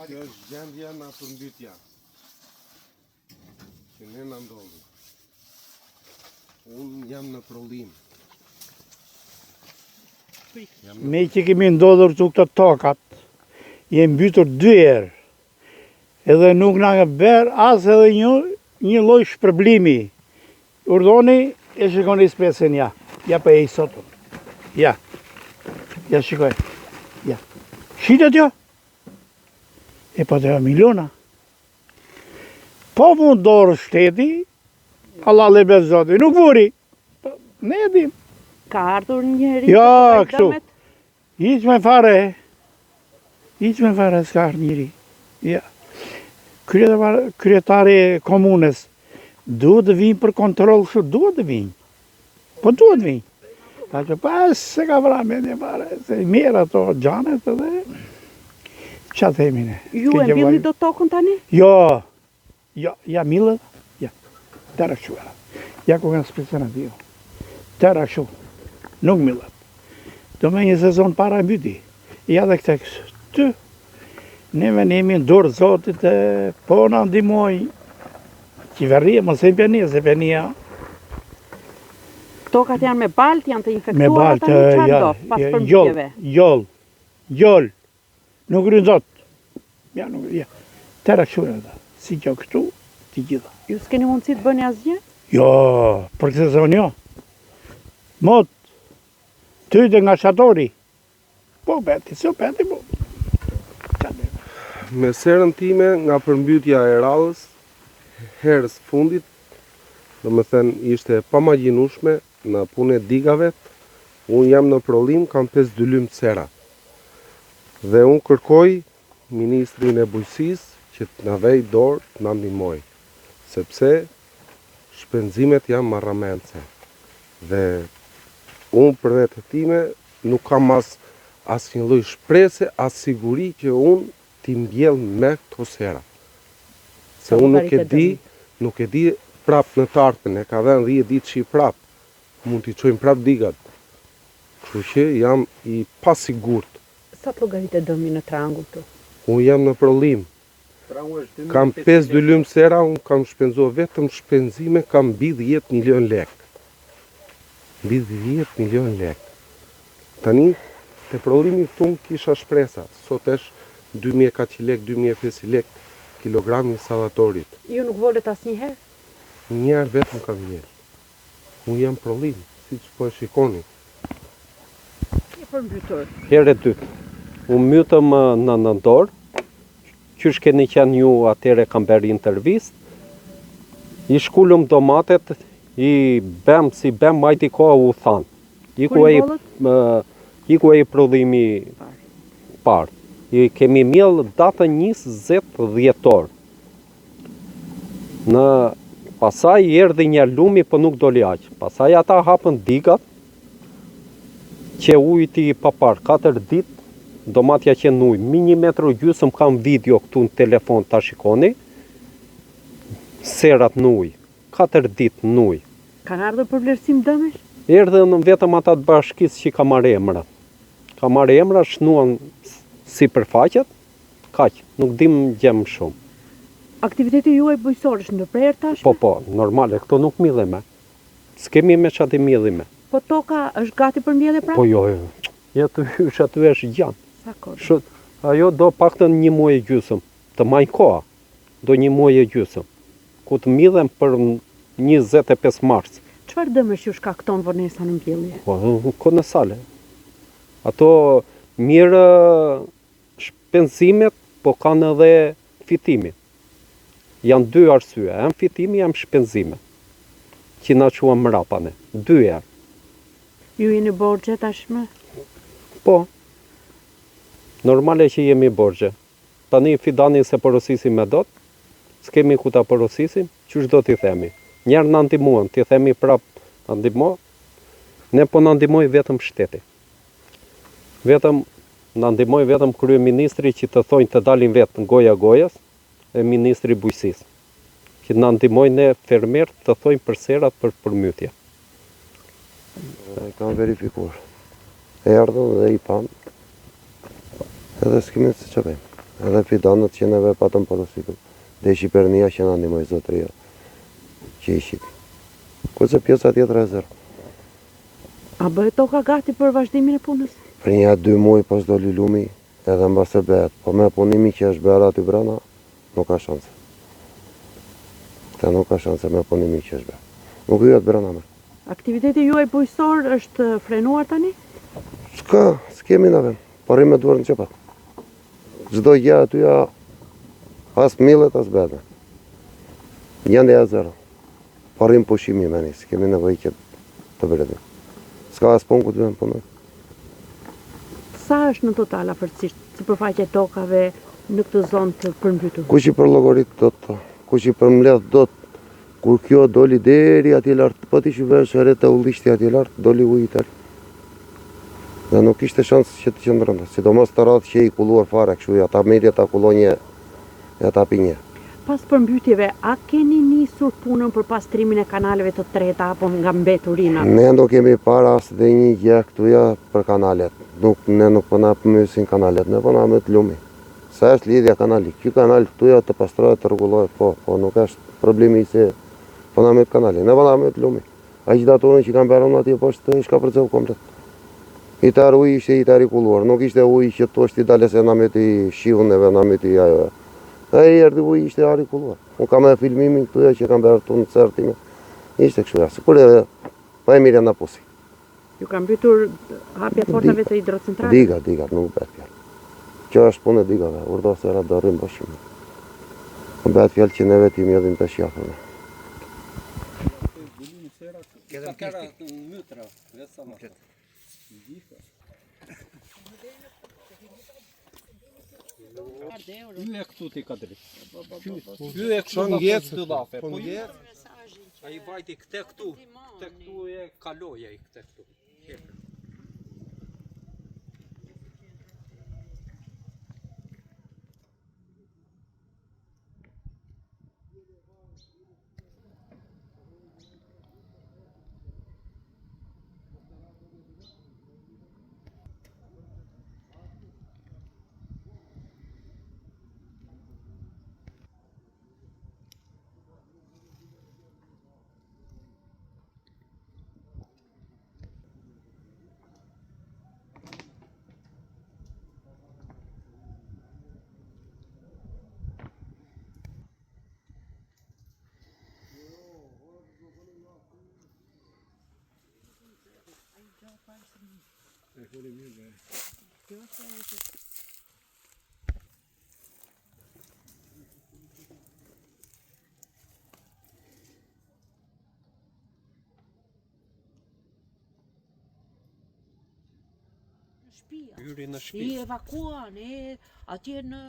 Kjo është gjendja nga përmbytja që ne na ndodhi. Unë jam në prodhim. Ne që kemi ndodhur këtu këto tokat, jemi mbytur dy herë. Edhe nuk na ka bërë as edhe një një lloj shpërblimi. Urdhoni e shikoni specin ja. Ja po e i sotëm. Ja. Ja shikoj. Ja. Shitet jo? E po të miliona. Po vu dorë shteti, Allah le besë zoti, nuk vuri. Po, ne e dim. Ka ardhur njeri Jo, kështu. Hiç me fare. Hiç me fare s'ka ardhur njeri. Ja. Kryetari i komunës duhet të vinë për kontroll kështu, duhet të vinë. Po duhet të vinë. Ta që pa se ka vra me një fare, se i merr ato gjanet edhe ça themi ne. Ju e mbillni dot tokën tani? Jo, Jo, ja millet, ja, tëra kështu era. Ja ku kanë specin aty, jo. Tëra kështu, nuk millet. Do me një sezon para e mbyti. Ja dhe këte kështu. Neve ne jemi në dorë zotit e po na ndihmoi qeveria, mos e pjania, se pjania. Tokat janë me baltë, janë të infektuara tani, çfarë do, pas përmbytjeve? Gjol, gjol, Nuk rrin dot. Ja, nuk, ja. Tëra kështu e ata. Si kjo këtu, të gjitha. Ju s'keni mundësi të bëni asgjë? Jo, për këtë sezon jo. Mot, tyte nga shatori. Po, peti, si peti, po. Me serën time nga përmbytja e radhës, herës fundit, domethënë ishte e paimagjinueshme në punë e digave, unë jam në prodhim, kam 5 dylym sera. Dhe unë kërkoj ministrin e bujqësisë që të na vejë dorë të na ndihmojë, sepse shpenzimet janë marramendëse. Dhe unë për vete time nuk kam as asnjë lloj shprese, as siguri që unë t'i mbjell me këto sera. Se unë nuk e di, nuk e di prap në të ardhmen, e ka dhënë 10 ditë shi prap, mund t'i çojnë prap digat. Kështu që jam i pasigurt. Sa të llogaritet dëmi në trangull këtu? Unë jam në prodhim. Kam 5 dylym sera, unë kam shpenzuar vetëm shpenzime kam mbi 10 milion lek. Mbi 10 milion lek. Tani te prodhimi këtu unë kisha shpresa. Sot është 2400 lek, 2500 lek kilogrami i sallatorit. Ju nuk volët asnjëherë? Një herë vetëm kam vjelë. Unë jam prodhim, siç po e shikoni. Je përmbytur. Herë e dytë. U mytëm në nëntor, qysh keni qenë ju atëherë kam bërë intervistë. I shkulëm domatet, i bem si bem majti koha u thanë. Iku ai iku ai prodhimi parë. I kemi mjellë datën 20 dhjetor. Në pasaj erdhi një lumi, po nuk doli aq. Pasaj ata hapën digat, qe ujti i paparë, 4 ditë, domatja qe në ujë. Mi një metër e gjysëm kam video këtu në telefon ta shikoni, serat në ujë, 4 ditë në ujë. Kanë ardhur për vlerësim dëmesh? Erdhën vetëm ata të bashkisë që ka marrë emrat. Ka marrë emrat, shnuan sipërfaqet, Kaq, nuk dim gjë më shumë. Aktiviteti juaj bujqësor është ndërprerë tashmë? Po, po, normale, këto nuk millim me. S'kemi me ça t'i millim me. Po toka është gati për mbjellje prapë? Po jo, jo. Ja të hysh aty është gjanë. Sa kohë? Shë, ajo do paktën një muaj e gjysëm, të majë koha, do një muaj e gjysëm, ku të millen për 25 mars. Çfarë dëmesh ju shkakton vonesa në mbjellje? Po, kolosale. Ato mirë Shpenzimet po kanë edhe fitimin. Janë dy arsye, em fitimi em shpenzimet që na çuan mrapa ne, dy herë. Ju jeni borxhe tashmë? Po. Normale që jemi borxhe. Tani fidanin s'e porosisim me dot, s'kemi ku ta porosisim, qysh do t'i themi. Njëherë na ndihmuan, t'i themi prap na ndihmo, ne po na ndihmoi vetëm shteti. Vetëm na ndihmoi vetëm kryeministri që të thojnë të dalin vetë goja gojës e ministri i bujqësisë. Që na ndihmojnë ne fermerët të thojnë për serat për përmbytje. E kam verifikuar. Erdhën dhe i pamë. Edhe s'kemi se ç'a bëjmë. Edhe fidanët që neve patëm porositur. Deshi Pernia që na ndihmoi zotëria që i shiti. Kurse pjesa tjetër e zero. A bëhet toka gati për vazhdimin e punës? Për nja dy muaj po s'doli lumi, edhe mbase bëhet, po me punimin që është bërë aty brenda, nuk ka shanse. Këtë nuk ka shanse me punimin që është bërë. Nuk hyhet brenda më. Aktiviteti juaj bujqësor është frenuar tani? S'ka, s'kemi në vend. Po rrim me duar në xhepa. Çdo gjë aty ja as millet as bëhet. Gjendja e zero. Po rrim pushimi me nis, kemi nevojë që të bredhim. S'ka as punë ku të vëmë punojmë. Sa është në total afërsisht sipërfaqja e tokave në këtë zonë të përmbytur? Kush i përllogarit dot, kush i përmbledh dot, kur kjo doli deri atje lart, po t'i shikosh re te ullishti atje lart, doli uji tërë. Dhe nuk ishte shans që të qëndronte, sidomos të radhë që i kulluar fare, kështu ja ta merrje ta kullonje ja ta pinje. Pas përmbytjeve, a keni nisur punën për pastrimin e kanaleve të treta apo nga mbeturinat? Ne nuk kemi parë as dhe një gjë këtu ja për kanalet. Nuk, ne nuk po na mysin kanalet, ne po na myt lumi. Sa është lidhja kanali? Ky kanal këtu ja të pastrohet, të rregullohet, po, po nuk është problemi se po na myt kanali, ne po na myt lumi. Ai që daturën që kam bërë unë atje poshtë i shkapërceu komplet. I tërë uji ishte i tërë i kulluar, nuk ishte uji që tu është i dale se na myti shiu neve, na myti ajo. Ai erdhi uji ishte arë i kulluar. Unë kam edhe filmimin këtu ja që kam bërë këtu në serë time. Ishte kështu ja, sikur edhe pa e mirë na pusi. Ju ka mbytur hapja e portave të hidrocentralit? Diga, diga, nuk bëhet fjalë. Kjo është punë e digave, urdhëro sera do rrim bosh. Nuk bëhet fjalë që neve t'i mjedhim të shjafërme. Ky e këtu ti Kadri. Ky e këtu nga ngec dy llafe. Po ngec. Ai vajti këte këtu, këte këtu e kaloi ai këte këtu. Hyri në shtëpi. I evakuan, e atje në.